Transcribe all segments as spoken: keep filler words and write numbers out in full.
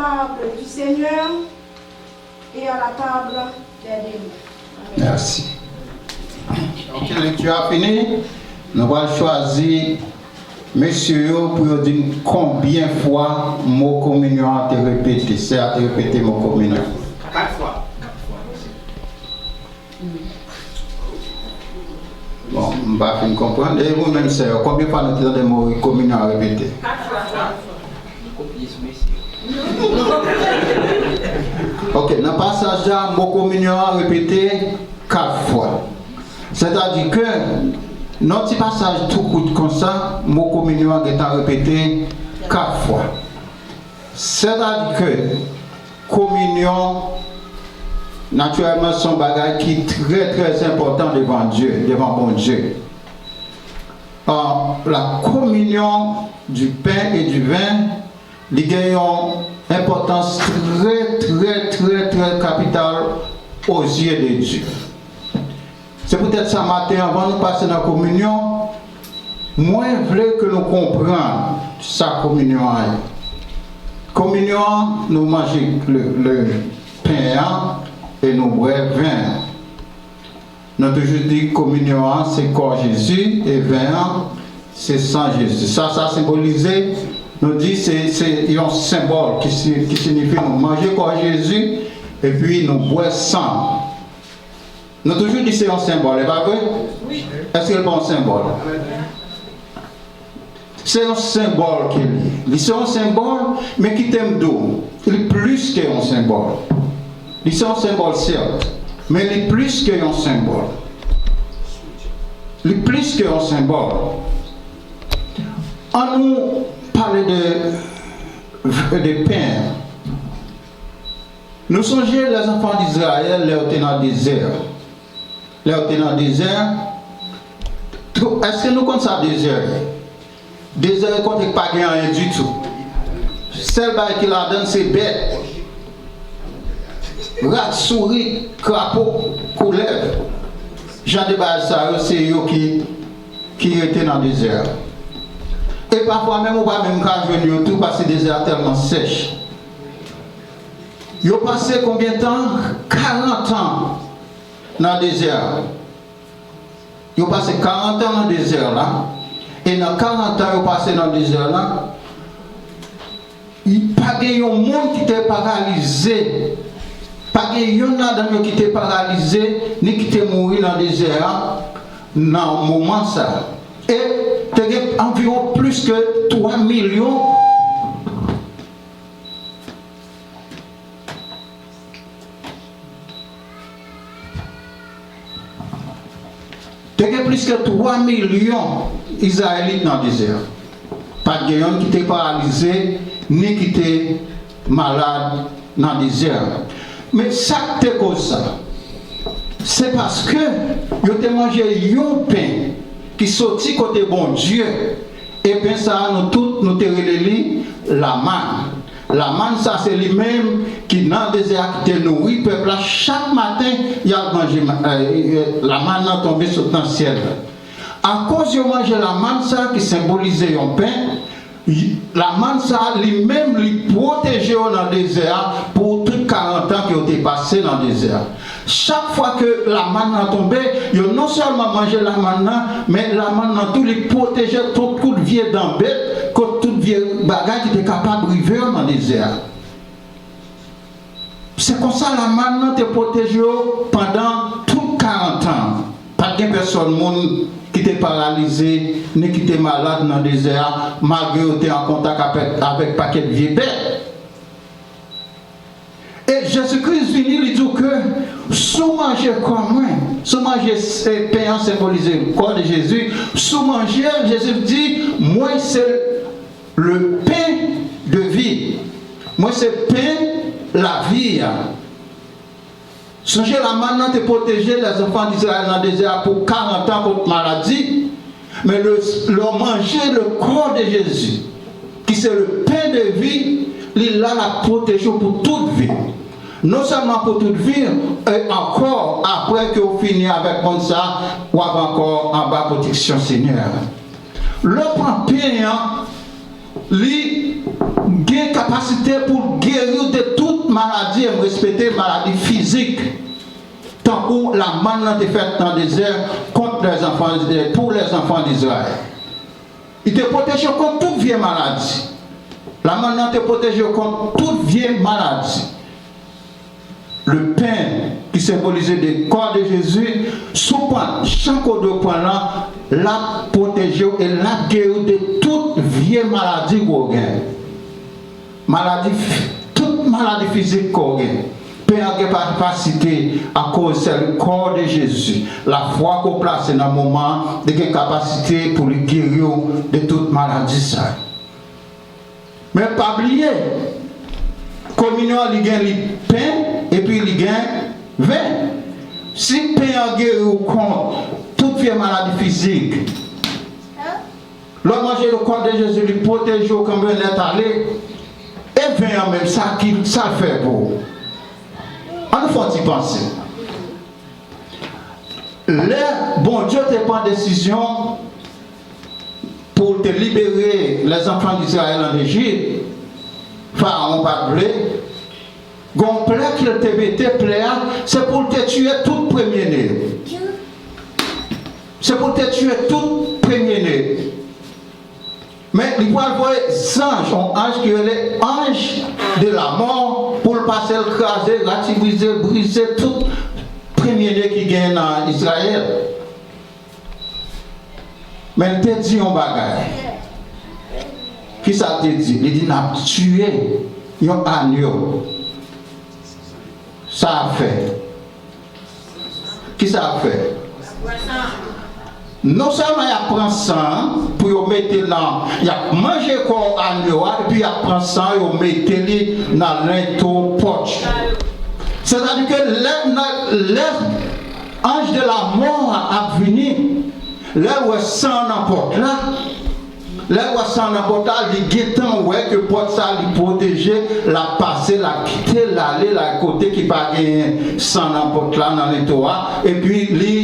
Table du Seigneur et à la table des démons. Amen. Merci. Ok, lekti a fini. Nou pral chwazi mesye yo pou yo di n konbyen fwa mo kominyon an te repete. Sè a te repete mo kominyon. Kat fwa. Bon, m pa fin konprann. E ou menm, sè, konbyen fwa nou te tande mo kominyon an repete? Ok, nan pasaj la, mo kominyon an repete kat fwa. Sètadi ke, nan ti pasaj tou kout konsa, mo kominyon an gentan repete kat fwa. Sètadi ke, kominyon, natirèlman, se yon bagay ki trè, trè enpòtan devan Dye, devan Bondye. Ah, la communion du pain et du vin, li gen yon enpòtans trè, trè, trè, trè kapital aux yeux de Dieu. Se poutèt sa, maten, anvan nou pase nan kominyon, mwen vle ke nou konprann sa kominyon an ye. Kominyon an, nou manje le, le pen an e nou bwè ven an. Nou toujou di kominyon an se kò Jezi e ven an se san Jezi. Sa sa senbolize, nou di se, se yon senbòl ki si-, ki siyifi nou manje kò Jezi epi nou bwè san. Nou toujou di se yon senbòl, e pa vre? Wi. Èske l pa yon senbòl? Se yon senbòl ke li ye. Li se yon senbòl, men kite m di w, li plis ke yon senbòl. Li se yon senbòl, sèt, men li plis ke yon senbòl. Li plis ke yon senbòl. An nou pale de, de pen. Nou sonje lèzanfan Dizrayèl lè yo te nan dezè. Lè yo te nan dezè, tou, èske nou konn sa dezè ye? Dezè e kote k pa gen anyen ditou. Sèl bagay ki ladan l se bèt. Rat, sourit, krapo, koulèv. Jan de bagay sa yo, se yo ki, ki rete nan dezè a. E pafwa menm ou pa menm ka jwenn yo tou paske dezè a tèlman sèch. Yo pase konbyen tan? Karant an nan dezè a. Yo pase karant an nan dezè la. E nan karant an yo pase nan dezè la, pa gen yon moun ki te paralize. Pa gen youn ladan yo ki te paralize, ni ki te mouri nan dezè a, nan moman sa. E te gen anviwon plis ke twa milyon Te gen plis ke twa milyon Izrayelit nan dezè a. Pa t gen yonn ki te paralize, ni ki te malad nan dezè a. Men sa k te koz sa, se paske yo te manje yon pen ki soti kote Bondye, e pen sa a, nou tout, nou te rele li lamann. Lamann sa, se li menm ki nan dezè a, ki te nouri pèp la. Chak maten, y al manje ma-, eh, eh, lamann nan tonbe sot nan syèl la. Akoz yo manje lamann sa, ki senbolize yon pen, y-, lamann sa, li menm, li pwoteje yo nan dezè a pou tout karant an ke yo te pase nan dezè a. Chak fwa ke lamann nan tonbe, yo non sèlman manje lamann nan, men lamann nan tou, li pwoteje tout kout vye dan bèt, kot tout vye bagay ki te kapab rive yo nan dezè a. Se konsa lamann nan te pwoteje yo pandan tout karant an. Pa t gen pèsòn moun ki te paralize, ni ki te malad nan dezè a, malgre yo te an kontak avèk, avèk pakèt vye bèt. E Jezi Kris vini, li di w ke si w manje kò mwen, si w manje, e, pen an senbolize kò de Jezi, si w manje l, Jezi di, mwen se le pen de vi. Mwen se pen lavi a. Sonje lamann nan te pwoteje lèzanfan Dizrayèl nan dezè a pou karant an kont maladi. Men lè, lè w manje le kò de Jezi, ki se le pen de vi, li la, l ap pwoteje w pou tout vi. Non sèlman pou tout vi, e ankò, apre ke w fini avèk monn sa, w ap ankò anba pwoteksyon Senyè a. Lè w pran pen an, li gen kapasite pou l geri e m respekte maladi fizik, tankou lamann nan te fèt nan dezè kont lèzanfan, pou lèzanfan d Izrayèl. Li te pwoteje w kont tout vye maladi. Lamann nan te pwoteje w kont tout vye maladi. Le pen ki senbolize de kò de Jezi, si w pran jan kote w pran l lan, l ap pwoteje w e l ap geri w de tout vye maladi ke w gen. Maladi, tout maladi fizik ke w gen. Pen an gen kapasite, akoz se le kò de Jezi. Lafwa ke w plase nan moman an, li gen kapasite pou li geri w de tout maladi sa yo. Men pa bliye, kominyon an li gen li pen, epi li gen ven. Si pen an geri w kont tout vye maladi fizik, lè w manje le kò de Jezi, li pwoteje w kanmenm nèt ale. E ven an menm, sa ki, sa l fè pou ou? Ann nou fè yon ti panse. Lè Bondye te pran desizyon pou l te libere lèzanfan d Izrayèl ann Ejip, Farawon pa t vle. Gen yon plè ke l te mete, plè a, se pou l te tiye tout premyene yo. Se pou l te tiye tout premyene yo. Men li pral voye zanj, yon anj ki rele anj de la mò, pou l pase l kraze, ratibrize, brize tout premyene ki gen nan Izrayèl. Men l te di yon bagay. Kisa l te di? Li di, "N ap tiye yon anyo." Sa ap fè? Kisa ap fè? Non sèlman y ap pran san an pou yo mete nan, y ap manje kò anyo a, epi y ap pran san an, yo mete li nan lento pòt yo. Sètadi ke lè, nan, lè anj de la mò a ap vini, lè l wè san an nan pòt la, lè l wè san nan pòt la, li gentan wè ke pòt sa li pwoteje, l ap pase, l ap kite l ale, l al kote ki pa genyen san nan pòt la, nan lento a, epi li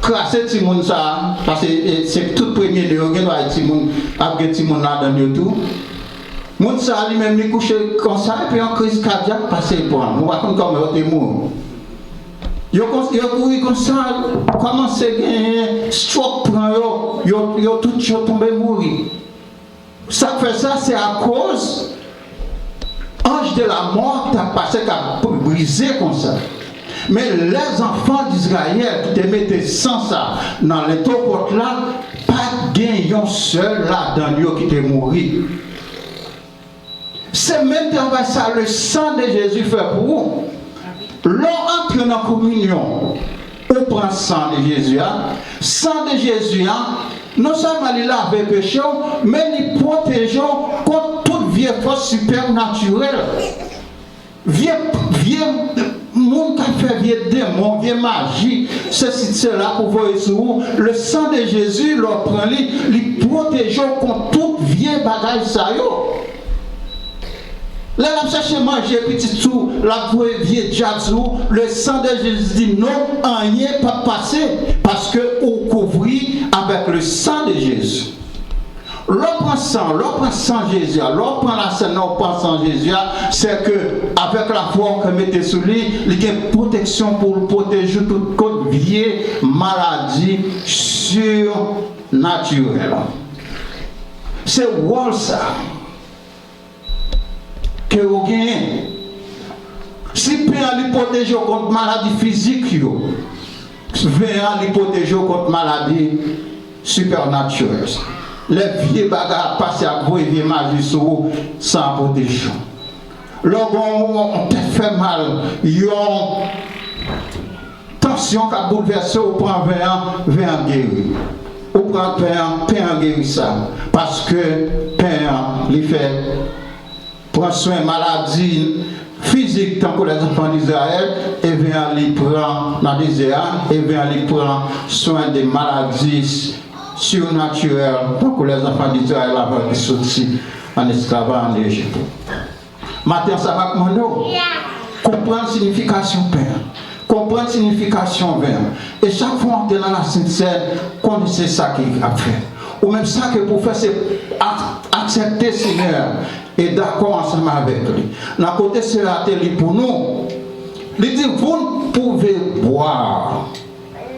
kraze timoun sa a, paske, e, se tout premye ne yo, gen dwa timoun, ap gen timoun ladan yo tou. Moun sa a li menm li kouche konsa, epi yon kriz kadyak pase pran l. Nou pa konn kòman yo te mouri. Yo kon-, yo kouri konsa, kòmanse genyen stroke pran yo, yo, yo tout yo tonbe mouri. Sa k fè sa, se akoz anj de la mò k t ap pase, k ap brize konsa. Men lè zanfan d Izrayèl ki te mete san sa nan lento pòt la, pa t gen yon sèl ladan yo ki te mouri. Se menm travay sa le san de Jezi fè pou ou. Lè w antre nan kominyon, ou pran san de Jezi a. San de Jezi a, non sèlman li lave peche w, men li pwoteje w kont tout vye fòs sipènatirèl. Vye, vye moun k ap fè vye demon, vye maji, sesi, sela pou voye sou ou. Le san de Jezi, lè w pran li, li pwoteje w kont tout vye bagay sa yo. Lè l ap chèche manje pitit ou, l ap voye vye dyab sou ou, le san de Jezi di non, anyen p ap pase, paske ou kouvri avèk le san de Jezi. Lè w pran san, lè w pran san Jezi a, lè w pran lasèn nan, w pran san Jezi a, se ke avèk lafwa w ke mete sou li, li gen pwoteksyon pou l pwoteje w tout kont vye maladi sinatirèl. Se wòl sa ke yo genyen. Si pen an li pwoteje w kont maladi fizik yo, ven an li pwoteje w kont maladi sipènatirèl. Lè vye bagay ap pase, ap voye vye maji sou ou, san an pwoteje w. Lè w gen yon, yon tèt fè mal, yon tansyon k ap boulvèse w, ou pran ven an, ven an geri. Ou pran pen an, pen an geri sa. Paske pen an, li fè pran swen maladi fizik tankou lèzanfan d Izrayèl, e ven an li pran nan dezè a, e ven an li pran swen de maladi sinatirèl tankou lèzanfan d Izrayèl avan yo te soti an esklavaj ann Ejip. Maten an sa m ap mande w, konprann siyifikasyon pen an, konprann siyifikasyon ven an. E chak fwa w antre nan lasentsèn, konnen se sa ki ap fèt. Ou menm sa ke pou w fè se ak-, aksepte Senyè a. e dakò ansanm avèk li. Nan kote Seyè a te li pou nou, li di, vous ne pouvez boire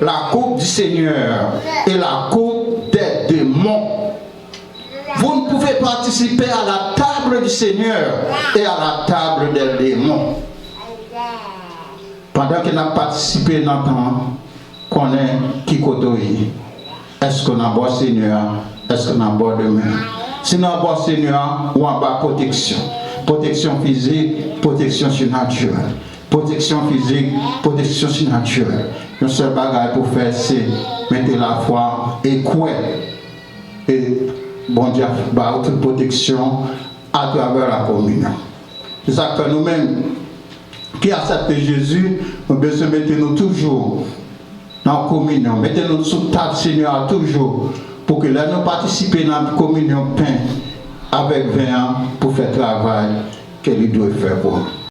la coupe du Seigneur et la coupe des démons. Vous ne pouvez participer à la table du Seigneur et à la table des démons. Pandan ke n ap patisipe nan tan an, konnen ki kote w ye. Èske w nan bò Senyè a? Èske w nan bò demen? Si w nan bò Senyè a, ou anba pwoteksyon. Pwoteksyon fizik, pwoteksyon sinatirèl. Pwoteksyon fizik, pwoteksyon sinatirèl. Yon sèl bagay pou w fè, se mete lafwa e kwè. E Bondye ap ba w tout pwoteksyon atravè la kominyon. Se sa k fè nou menm ki aksepte Jezi, nou bezwen mete nou toujou nan kominyon, mete nou sou tab Senyè a toujou, pou ke lè nou patisipe nan kominyon pen avèk ven an, pou fè travay ke li dwe fè pou nou.